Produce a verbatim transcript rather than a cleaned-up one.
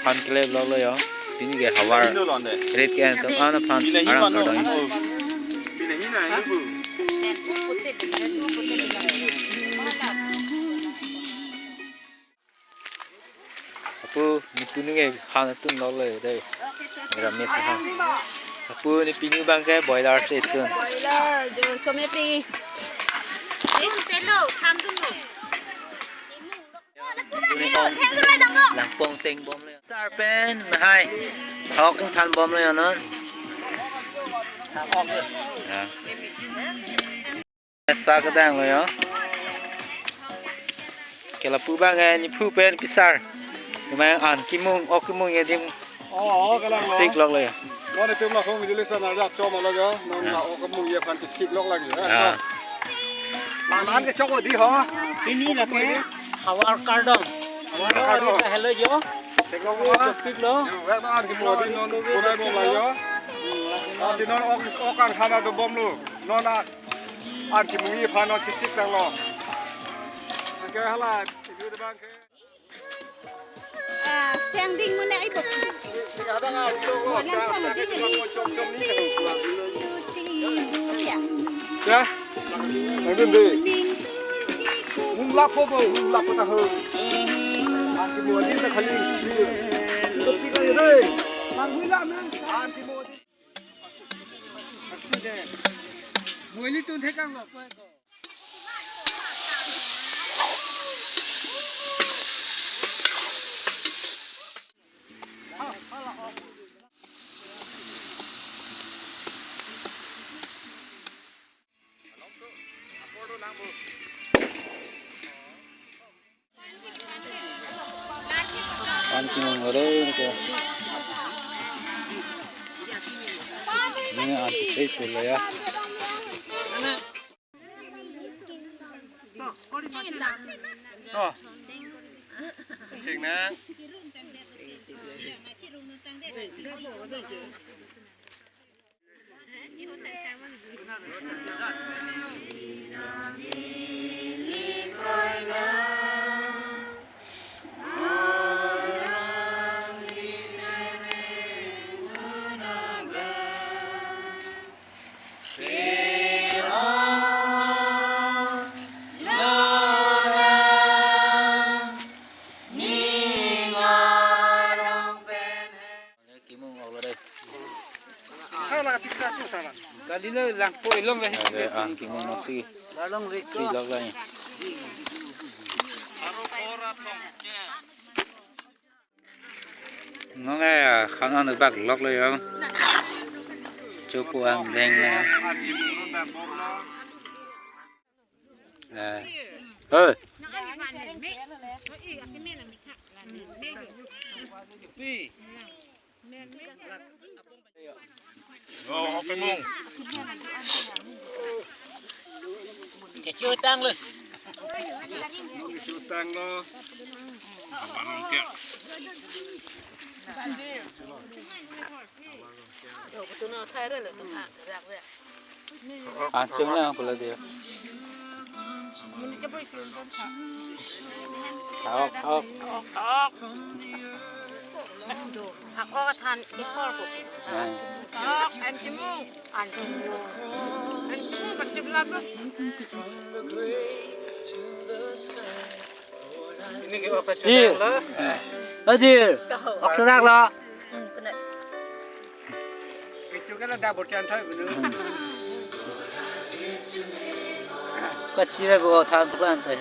Aphan kele vlog lo yo. Pini ke havar. Rit ke antum ana aphan arang kardom. Apo ne punu ke han atum lo le dei. Ramesh ha. Apo ne punu abang ke boiler si tun. Boiler, jo, chome pi. Telo, tham dun lo. Langpong teng bom le. Sar pen, mahai. Hok than bom le non. Ya. Sa kedang lo yo. Ke lapu abang eh, nephu pen pisar. Kemang an kimung, ok kimung ya dim. Oh, oh, kelang lo. Sik lok lo yo. Lo ne tum lo hong jili sa na jak chom lo yo. Non la ok kimung ya phan sik lok lagi ya. Ya. Lanan ke chok di ho. Pini lake havar kardom. Havar kardom. Hello yo. Sik lok lo. Sik lo. Wek na an kimung di non kunai bom la yo. Ah, si non ok, ok an khana do bom lo. Non a An kimung aphan non sisik tanglo. Ke hala, itu de bang ke. Ah, seng ding mo na ibo. Ada nga ulo ko. Mo lang ko mo ding ni. Chom chom ni. Ya. Lagi deh. Umlap ko, umlap ko tahu. An kimung ding ta khali. Itu kita ini. Mangguila men. An kimung ding. Boili tun thekang lo, koi ko. An kimung ore ke. Ini an chai pula ya. To. Sing na. Kimung ok lo dei. Kali lo langpo ilong le. Ade, ah, kimung noksi. Lalong riko. Ilok lai. Nong eh, khana ne bak lok lo yo. Chupu ang deng na. Eh. Eh. Oh, oke mung. Cuci utang lo. Cuci utang lo. Abang ongkek. Yo, betul na, thai re lo, tu, ah, rak, rak. An cheng lang pula dia. Hok, hok. Hok, hok. Hok, hok, than, ikor ko. Hok, an kimung. An kimung. An kimung, pasti belakang. Ini ke oke. Jir. Sudah lah. Ajir. Kau. Oksorak lo. Hmm, kena. Itu kan ada bocor thai bener. Kacira ko than plan teh.